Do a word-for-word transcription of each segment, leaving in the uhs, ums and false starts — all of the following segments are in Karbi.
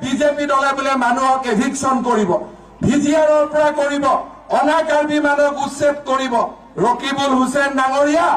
বিজেপি দলে বোলে মানুহক এভিকশ্যন কৰিব, ভি জি আৰৰ পৰা কৰিব, অনা কাৰ্বি মানুহক উচ্ছেদ কৰিব। ৰকিবুল হুছেইন ডাঙৰীয়া,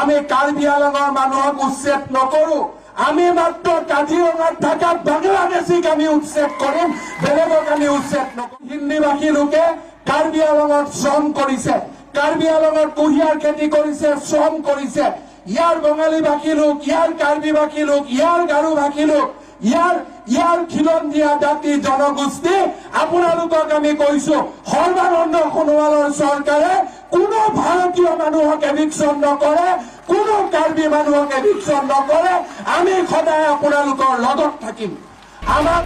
আমি কাৰ্বি আংলঙৰ মানুহক উচ্ছেদ নকৰো। আমি মাত্ৰ কাজিৰঙাত থকা বাংলাদেশীক আমি উচ্ছেদ কৰিম, বেলেগক আমি উচ্ছেদ নকৰিম। হিন্দী ভাষী লোকে কাৰ্বি আংলঙত শ্ৰম কৰিছে, কাৰ্বি আংলঙত কুঁহিয়াৰ খেতি কৰিছে, শ্ৰম কৰিছে। ইয়াৰ বঙালী ভাষী লোক, ইয়াৰ কাৰ্বি ভাষী লোক, ইয়াৰ গাৰো ভাষী লোক, ইয়াৰ, ইয়াৰ খিলঞ্জীয়া জাতি জনগোষ্ঠী, আপোনালোকক আমি কৈছো, সৰ্বানন্দ সোণোৱালৰ চৰকাৰে কোনো ভাৰতীয় মানুহক এভিকশ্যন নকৰে, কোনো কাৰ্বি মানুহক এভিকশ্যন নকৰে। আমি সদায় আপোনালোকৰ লগত থাকিম। আমাক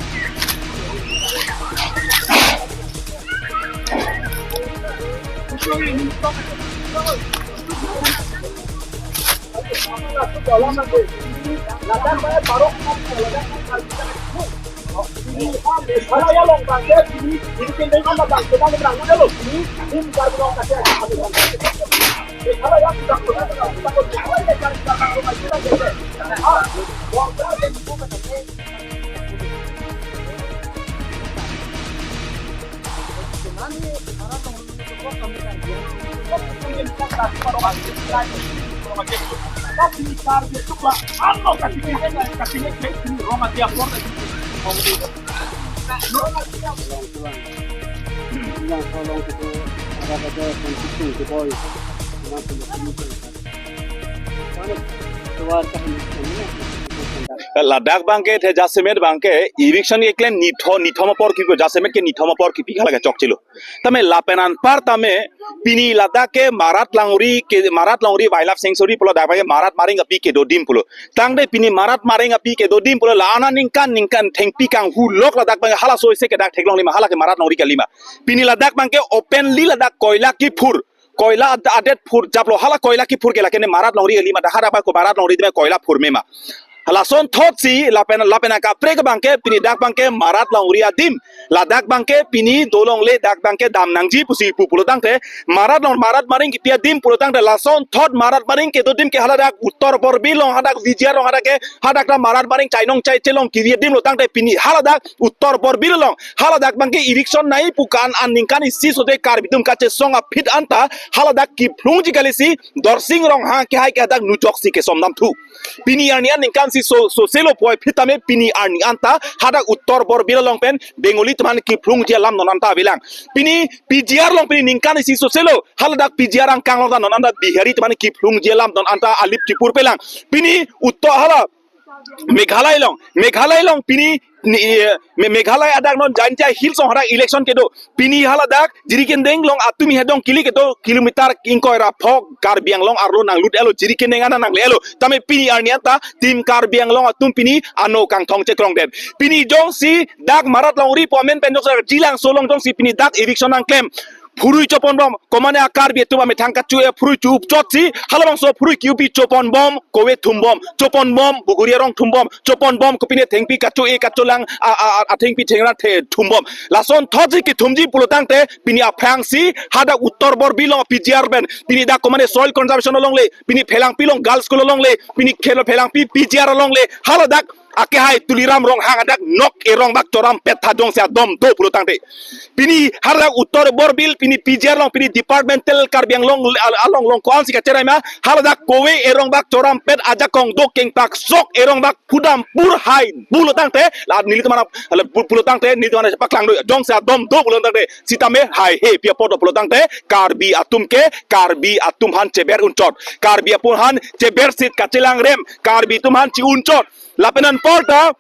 Ladak abangke the jasemet abangke eviction keklem nithom, nithom apor kipi, jasemet ke nithom apor kipi hala ke chokchelo. Tame lapen anpar tame pini ladak ke Marat Longri ke, Marat Longri Wildlife Sanctuary pulo dak abangke Marat Maring api kedo adim pulo. Tangte pini Marat Maring api kedo adim pulo la-an aningkan ningkan thengpi kanghu lok ladak abangke halaso isi ke dak theklonglema, hala ke Marat Longri kalima. Pini ladak abangke openly ladak koila kiphur, koila ad-, adet phur japlo, hala koila kiphur ke lake ne Marat Longri kalima, dak hadak abangke Marat Longri adim koila phurmema. Lason thotsi lapen, lapen akaprek abangke pini dak abangke Marat Longri adim, ladak abangke pini dolongle dak abangke dam nangji pusi pu pulo tangte Marat Long, Marat Maring kipi adim pulo tangte lason thot Marat Maring kedo adim ke hala dak Uttar Borbil along, hadak V G R along, hadak ke hadak ta Marat Maring chainong chaiche along kipi adim lo tangte pini hala dak Uttar Borbil along hala dak abangke eviction nangji pu kan aningkan isi sode Karbi atum kachesong aphi anta hala dak kiphlungji kalisi Dorsing Ronghang akehai ke hadak nujoksi kesomdam thu. Pini arni aningkan si so, soselo puvoiphit tame pini arni anta hadak Uttar Borbil along pen Bengali atum aphan kiphlungji alam non anta avelang. Pini P G R along pini ningkan isi soselo hala dak P G R angkang along ta non anta Bihari atum aphan kiphlungji alam non anta alip chipur pelang. Pini Uttar hala Meghalaya along, Meghalaya along pini ni, eh, Me-, Meghalaya adak non Jaintia Hills along hadak election kedo. Pini hala dak Jirikindeng along atum ihedong kili kedo kilometer ingkoi ra phok Karbi Anglong arlo nanglut-elo, Jirikindeng ana nangle-elo. Tame pini arni anta Team Karbi Anglong atum pini ano kangthong chekrongdet. Pini jongsi dak Marat Longri pu amen pen jongsi Jilangso along jongsi pini dak eviction nangklem, phurui choponbom, komane a-Karbi atum amethang kachu-e phurui chu-up chotsi, halabangso phurui ki-upi choponbom, kove thumbom, choponbom, buguri arong thumbom, choponbom, kopine thengpi kachu-e kachulang, a, a, a, athengpi thengra the thumbom. Lason thotsi kethumji pulo tangte, pini aphrangsi, hadak Uttar Borbil along P G R pen, pini dak komane Soil Conservation alongle, pini Phelangpi along Girls School alongle, pini khelo Phelangpi P G R alongle, hala dak akehai Tuliram Ronghang adak nok erong bak chorampet tha jongsi adom do pulo tangte. Pini hala dak Uttar Borbil, pini P G R along, pini departmental Karbi Anglong al-, along along ko-ansi kacherei ma, hala dak kove erong bak chorampet ajakong do kengpak sok erong bak pudam pur hai pulo tangte, la nelitum aphan, la pu-, pulo tangte, nelitum aphan paklang do, jongsi adom do pulo tangte, sitame haihe pi apot do pulo tangte, Karbi atum ke, Karbi atum aphan cheber unchot, Karbi atum aphan cheber sit kachelang rem, Karbi atum aphan chi-unchot, lapen anpar ta,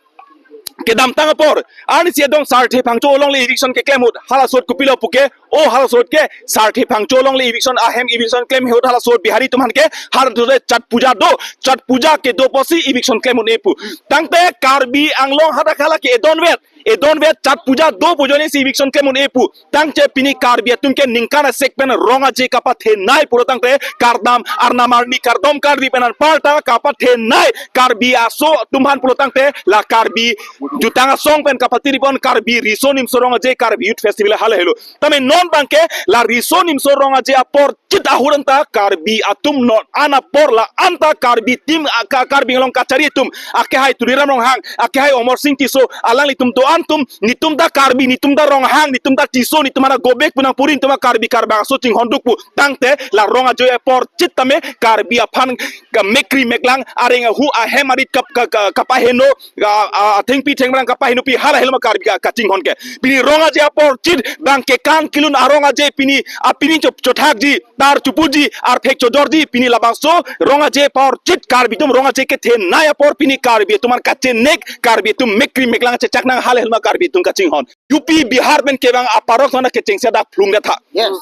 kedamtang apor, arnisi adong Sarthe Phangcho alongle eviction keklem ahut, hala sot kopilo puke, o hala sot ke, Sarthe Phangcho alongle eviction ahem eviction klem ahut hala sot Bihari atum aphan ke, hala sot Chhath Puja do, Chhath Puja kedo pusi eviction klem ahut ne pu. Tangte Karbi Anglong hadak hala ke edonvet, Edon vet chat puja do pu ajoine si eviction klem un-e pu. Tangte pini Karbi atum ke ningkan asek pen rong aje kapathenei pulo tangte kardom arnam arni kardom kardi pen anparta kapathenei Karbi aso atum aphan pulo tangte la Karbi jutang asong pen kapatiri pon Karbi Riso Nimso Rong Aje Karbi Youth Festival hala helo. Tame non abangke la Riso Nimso Rong Aje apor chit ahut anta Karbi atum non an apor la anta Karbi atum aka Karbi Anglong kachari atum akehai Tuliram Ronghang, akehai Amarsing Tisso, alanglitum do-an atum, netum ta Karbi, netum ta Ronghang, netum ta Tisso, netum aphan go back pu nangpuri, netum ta Karbi karbangso chinghon duk pu tangte la rong aje apor chit tame Karbi aphan kamekri meklang areng ahu ahem arit kap ka, ka, kapaheno a, a, athengpi thengphrang kapahenopi hala helo ma Karbi ka, kachinghon ke. Pini rong aje apor chit abangke kang kilun arong aje pini apini chop chothakji, tar chupuji, arphek chojorji, pini labangso rong aje apor chit Karbi atum rong aje kethenei apor pini Karbi atum an kachenek, Karbi atum mekri meklang chechak nang hala helo ma Karbi atum kachinghon. U P Bihar pen kevang aparok thana kechengsi dak phlung datha. Yes.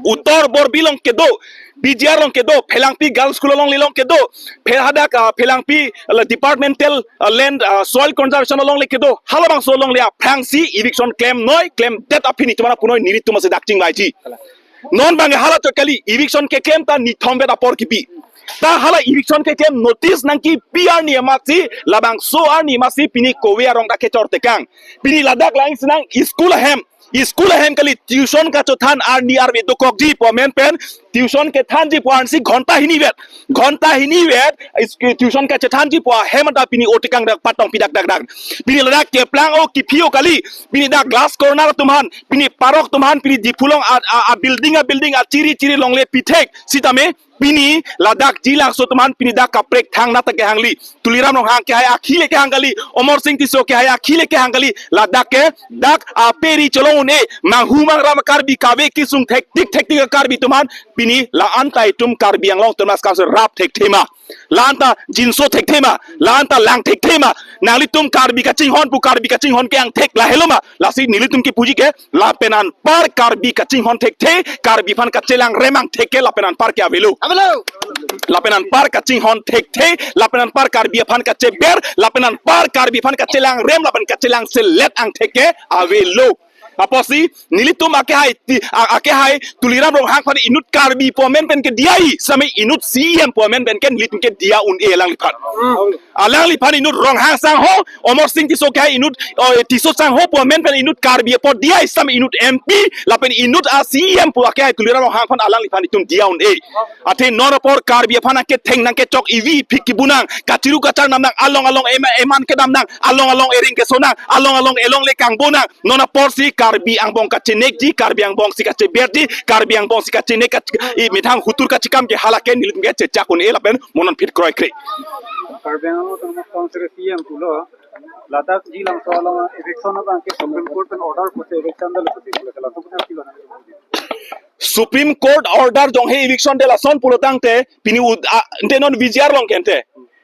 Uttor Borbil along kedo, B G R along kedo, Phelangpi Girls School alongle along kedo, Phel hadak, ah, Phelangpi, ah, departmental, ah, land, ah, soil conservation alongle kedo, halabangso alongle aphrangsi eviction klemnoi, klemdet aphi netum aphan punoi nelitum asi dak chingvaiji. Non abangke hala chot kali, eviction keklem ta nithom vet apor kipi. Ta hala eviction keklem notice nangkipi arni amatsi, labangso arni amatsi pini kove arong dak kechor tekang. Pini ladak lang sinang school ahem, school ahem kali tuition kachothan arni arve dokokji pu amen pen tuition kethanji pu ansi ghonta hini vet. Ghonta hini vet is-, tuition kachethanji pu ahem anta pini otikang dak patong pidak dak dak. Pini ladak keplang o kipi o kali. Pini dak glass corner atum aphan, pini parok atum aphan, pini Diphu along a, a, a building a building achiri chiri longle pithek. Sitame pini ladak jilangso atum aphan pini dak kaprek thang nata kehangli. Tuliram Ronghang kehai akhi le kehang kali, Amarsing Tisso kehai akhi le kehang kali, ladak ke dak aperi cholong un-e, manghu mangra ma Karbi kave kisung thektik thektik a Karbi atum aphan, pini la anta itum Karbi Anglong Autonomous Council rap thekthe ma, la anta jinso thekthe ma, la anta lang thekthe ma, nanglitum Karbi kachinghon pu Karbi kachinghon ke angthek la helo ma, lasi nelitum kipuji ke, lapen anpar Karbi kachinghon thekthe, Karbi aphan kachelang rem angthek ke lapen anpar ke avelo. Avelo. Lapen anpar kachinghon thekthe, lapen anpar Karbi aphan kacheber, lapen anpar Karbi aphan kachelang rem, lapen kachelang selet angthek ke avelo. Apotsi nelitum akehai ti, a, akehai Tuliram Ronghang aphan inut Karbi pu amen pen ke diya-i, sitame inut C E M pu amen pen ke nelitum ke diya un-e alangliphan. Alangliphan inut Ronghang sangho, Amarsing Tisso kehai inut, oh, Tisso sangho pu amen pen inut Karbi apot diya-i, sitame inut M P, lapen inut a C E M pu akehai Tuliram Ronghang aphan alangliphan itum diya un-e. Athe non apor Karbi aphan aketheng nangkechok ivi phik kibu nang, kachiru kachar nam nang, along along ema-, eman kedam nang, along along ering keso nang, along along elongle kangbo nang, non aporsi Karbi angbong kachenekji, Karbi angbong si kacheberji, Karbi angbong si kachenek kach-, i methang hutur kachekam ke hala ke nelitum ke chechak un-e lapen mo non phit kroikre. Karbi Anglong Autonomous Council C E M pulo, ladak jilangso along eviction abangke Supreme Court pen order pusi eviction dalo pusi pulo, laso pusi pulo. Supreme Court order jonghe eviction de lason pulo tangte, pini ud-, a, ante non V G R along ke ante.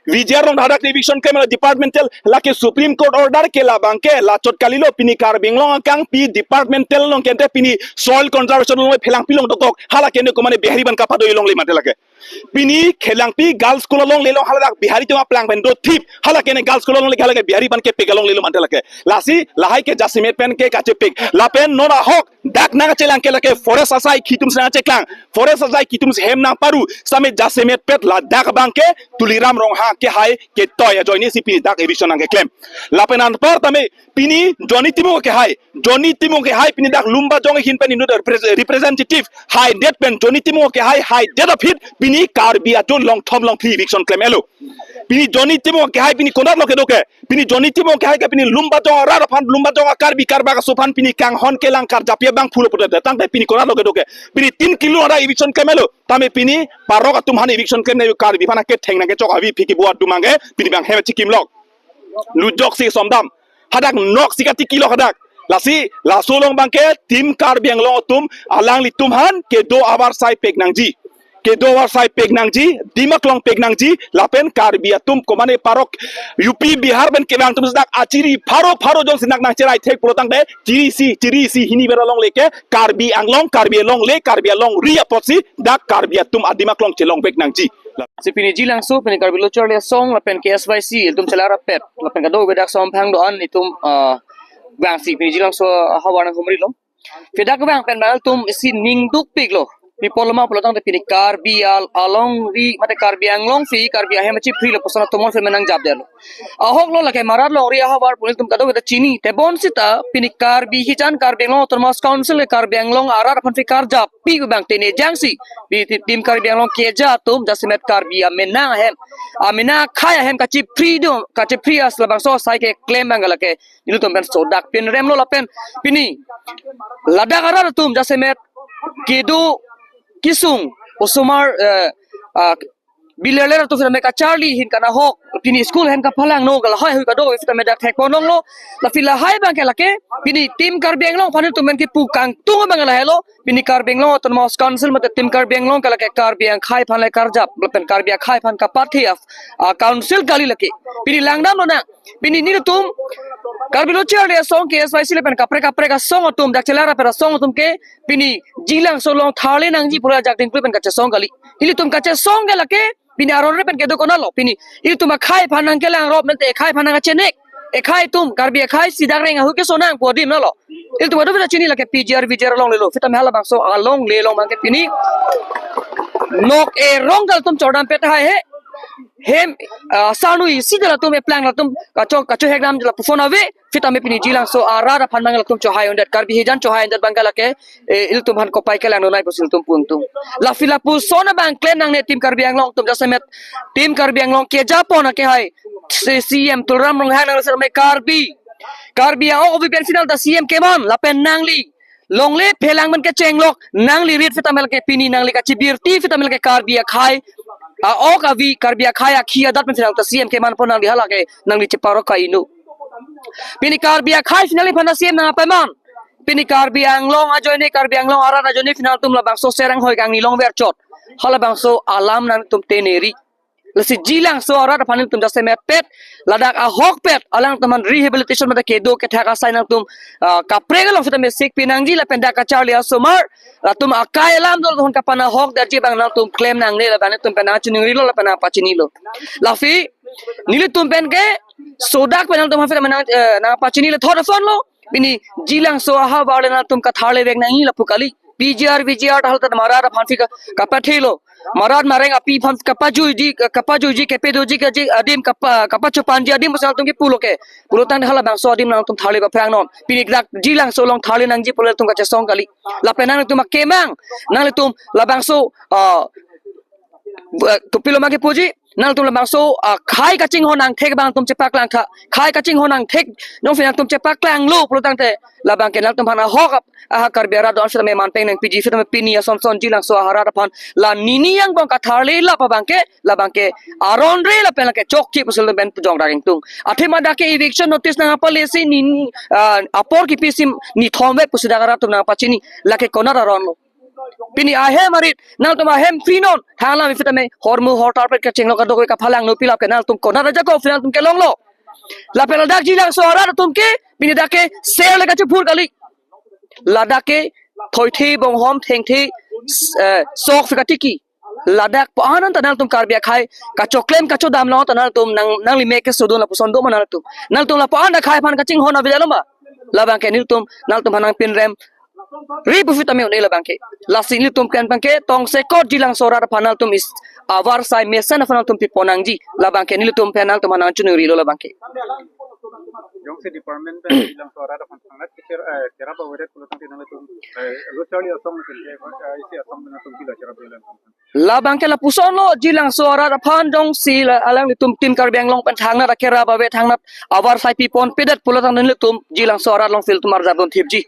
V G R along hadak eviction klem departmental lake Supreme Court order ke labangke la chot kalilo pini Karbi Anglong akangpi departmental along ke ante pini soil conservation along Phelangpi along dokok hala ke ne komane Bihari aphan kapado alongle mate lake. Pini Phelangpi Girls School alongle along hala dak Bihari atum aplang pen dothip hala ke ne Girls School alongle hala ke Bihari aphan kepek alongle lo mate lake. Lasi lahai ke jasemet pen ke kachepek. Lapen non ahok dak nangchelang ke lake forest asai kitum si nangcheklang. Forest asai kitum si hem nangparu. Sitame jasemet pet ladak abangke Tuliram Ronghang kehai ketoi ajoine si pini dak eviction nangkeklem. Lapen anpar tame pini Johnny Timung kehai. Johnny Timung kehai pini dak Lumbajong ahin pen inut repres-, representative haidet pen Johnny Timung kehai haidet aphi pini Karbi atum longthom longphli eviction klem elo. Pini Johnny Timung kehai pini konat lo kedo ke. Pini Johnny Timung kehai ke pini Lumbajong arat aphan, Lumbajong a Karbi karbak aso aphan pini kanghon kelang karjapia abang phulo pudet. Tangte pini konat lo kedo ke. Pini tin kilo ada eviction klem elo. Tame pini parok atum aphan eviction klem ne Karbi aphan aketheng nangkechok avi phiki buat dumang ke. Pini abang hem chikim lok. Lujok si somdam. Hadak nok si katiki lok hadak. Lasi, laso along abangke, tim Karbi Anglong atum, alanglitum aphan, kedo avarsai pek nangji. Kedo avarsai pek nangji, dimaklong pek nangji, lapen Karbi atum komane parok U P Bihar pen kevang atum dak achiri pharo pharo jongsi nak nangcherai thek pulo tangte, chiri isi, chiri isi hini vet alongle ke, Karbi Anglong, Karbi alongle, Karbi alongri apotsi, dak Karbi atum adimaklong chelong pek nangji. Si pini jilangso, pini Karbi Lo Charli Asong, lapen K S Y C, ilitum chelarapet, lapen kadokave dak samphang do-an, ilitum, ah, Vangsi pini Jilangso ahavar nanghumrilo. Pi dak vang pen bang tum isi ning dukpiklo. Pi apotlo ma pulo tangte pini Karbi al-, alongri mate Karbi Anglong si Karbi ahem achiprilo puson atum ongsi menang japdetlo. Ahoklo lake Marat longri ahavar pu nelitum kadokave ta chini. Tebon sita pini Karbi hijan Karbi Anglong Autonomous Council ke Karbi Anglong arat aphan si karjappi vang tene jangsi. Pi ti-, Team Karbi Anglong keja atum jasemet Karbi amenang ahem, amenang akhai ahem kachipri do, kachipri as labangso asai keklem bang lake nelitum pen sodak pinremlo lapen pini ladak arat atum jasemet kedo kesung osomar, eh, ah, bilerler atum sitame kacharli ahin kanahok pini school ahem kapalangno gal hai hui kadokave sitame dak thekponlonglo. Lapen lahai bang ke lake pini Team Karbi Anglong aphan nelitum pen kipu kangtung bang lahelo. Pini Karbi Anglong Autonomous Council mate Team Karbi Anglong ke lake Karbi akhai aphan le karjap lapen Karbi akhai aphan kapathe af-, ah, council kali lake. Pini langdamlonang. Pini nelitum Karbi Lo Charli Asong K S Y C lapen kaprek kaprek asong atum dak chelar aphan asong atum ke pini Jilangso along tharle nangji pura jak dingklu pen kachesong kali. Nelitum kachesong ke lake pini aron re pen kedo konatlo. Pini ilitum akhai aphan nangkelangrop mente akhai aphan nangchenek. Akhai atum Karbi akhai si dak reng ahu kesonang pu adim nalo. Ilitum adu pita chini lake P G R V G R alonglelo. Sitame halabangso alongle along bang ke pini nok erong ta latum chordam pet hai he. Hem, ah, sanui si ta latum eplang latum kacho, kachohek dam lapuson ave. Sitame pini Jilangso arat aphan bang latum chohai undet Karbi hijan chohai undet bang ke lake, eh, ilitum aphan kopai kelang nonai pusi ilitum pu ingtung. Lapen lapuson abang klem nangne Team Karbi Anglong atum jasemet Team Karbi Anglong kejapon akehai C-, C M Tuliram Ronghang nangli sitame Karbi. Karbi a-ok avi pen si nangli ta C M keman lapen nangli longle phelang men kechenglok nangli rit sitame lake pini nangli kachibirti sitame lake Karbi akhai a-ok avi Karbi akhai akhi adat pen si nangli ta C M kemanpon nangli halake nangli cheparok ka-inu. Pini Karbi akhai si nangli aphan C M nangpaman. Pini Karbi Anglong ajoine Karbi Anglong arat ajoine si nangtum labangso serang hoi kangni longver chot. Halabangso alam nangtum teneri. Lasi Jilangso arat aphan nelitum jasemet pet ladak ahokpet alangtum aphan rehabilitation mate kedo kethak asai nangtum, ah, kaprek along sitame sikpi nangji lapen dak kacharli asomar latum akai alam do hon kapanahok darji bang nangtum klem nangne lapen nangtum pen nangchiningrilo lapen nangpachinilo. Lapen nelitum pen ke sodak pen nangtum aphan sitame nang, eh, nangpachinilo thot asonlo. Pini Jilangso ahavar le nangtum katharle vek nangji lapu kali. P G R V G R ta halta Marat aphan si ka-, kapathelo. Marat mareng api aphan kapajuiji, kapajuiji, kepedoji kaji adim kapa, kapachopanji adim pusi nangtum kipulo ke. Pulo tang halabangso adim nangtum tharle paphrang non. Pini dak Jilangso along tharle nangji pulo tum kachesong kali. Lapen nangtum akemang, nangtum labangso, ah, bu-, kopilo ma kipuji, nangtum labangso, ah, akhai kachinghon angthek bang tum chepaklang tha. Akhai kachinghon angthek nong phi nangtum chepaklanglo pulo tangte labang ke nangtum aphan ahok ap-, aha Karbi arat do-an sitame manpeng nangpiji sitame pini ason son Jilangso aharat aphan la nini angbong katharle lap abang ke labang ke aron re lapen lake chokche pusi ilitum pen pujong dak ingtung. Athema dak ke eviction notice nangpale si nini, ah, apor kipi si nithom vek pusi dak arat atum nangpachini lake konat aronlo. Pini ahem arit, nangtum ahem free non, thang alam sitame, hormu hortar pet kachenglok kadokave kaphalangno pi lap ke nangtum konat ajakong phi nangtum kelonglo. Lapen ladak Jilangso arat atum ke, pini dak ke, ser le kachiphur kali. Ladak ke, thoithe, bonghom, thengthe, s-, eh, sok phi katiki. Ladak pu-an anta nangtum Karbi akhai, kachoklem, kachodam long anta nangtum, nang, nangli mek kesodun lapuson do ma nangtum. Nangtum lapu-an akhai aphan kachinghon avedetlo ma. Labang ke nelitum, nangtum aphan nangpinrem ri pu sitame un-e labang ke. Lasi nelitum pen bang ke tongsekot Jilangso arat aphan nangtum is avarsai mesen aphan nangtum pipon nangji. Labang ke nelitum pen nangtum aphan nangchiningrilo labang ke. Jongsi department pen Jilangso arat aphan thangnat kichir, eh, cherap avedet pulo tangte nangtum, eh, Lo Charli Asong pen, eh, isi asong pen nangtum pilo cherap avedet. Labang ke lapusonlo Jilangso arat aphan jongsi la alanglitum Team Karbi Anglong pen thangnat akerap ave thangnat avarsai pipon pedet pulo tangte nelitum Jilangso arat along si ilitum arjap dunthipji.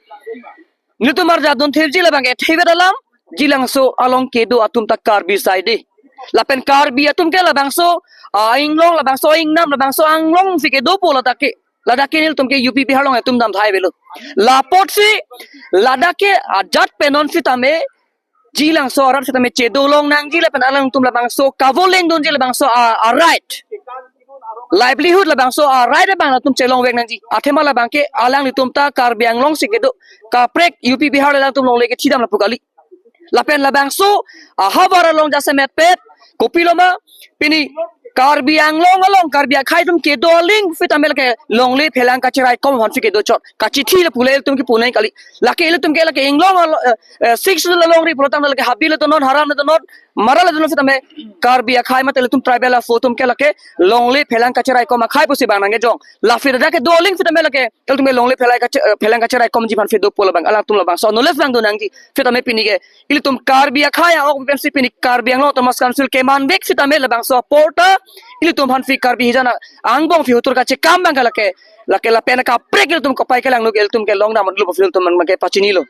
Nelitum arjap dunthipji labang ke thevet alam Jilangso along kedo atum ta Karbi asai dei. Lapen Karbi atum ke labangso, ah, inglong labangso ingnam labangso anglong si kedopo ladak ke. Ladak ke nelitum ke U P Bihar along atum dam thai avelo. Lapotsi ladak ke ajat pen non sitame Jilangso arat sitame chedo long nangji lapen alangtum labangso kavoleng dunji labangso a, a right. Livelihood labangso a right abang latum chelong vek nangji. Athema labang ke alanglitum ta Karbi Anglong si kedo. Kaprek U P Bihar alangtum longle kethidam lapu kali. Lapen labangso ahavar along jasemet pet. Kopilo ma pini Karbi Anglong along Karbi akhai atum kedo aling sitame lake longle phelang kacherai kom aphansi kedo chot. Kachithi le pule ilitum kepu nang kali. Lake ilitum ke lake Anglong alo, eh, eh, six alongri pulo tangte lake Habi le donon, Haram le donon, Mara le donon sitame Karbi akhai mate ilitum tribal aso atum ke lake longle phelang kacherai kom akhai pusi bang nangkejong. La sita dak kedo aling sitame lake ilitum ke longle phelang kache-, eh, phelang kacherai komji aphansi dopo labang, alangtum labangso knowledge bang do nangji. Sitame pini ke ilitum Karbi akhai a-ok pensi pini Karbi Anglong Autonomous Council keman vek sitame labangso apor ta ilitum aphansi Karbi hijan angbong aphi hotur kachekam bang ke lake, lake lapen kaprek ilitum kopai kelang nuk ilitum ke long dam lo aphi ilitum man ke pachinilo.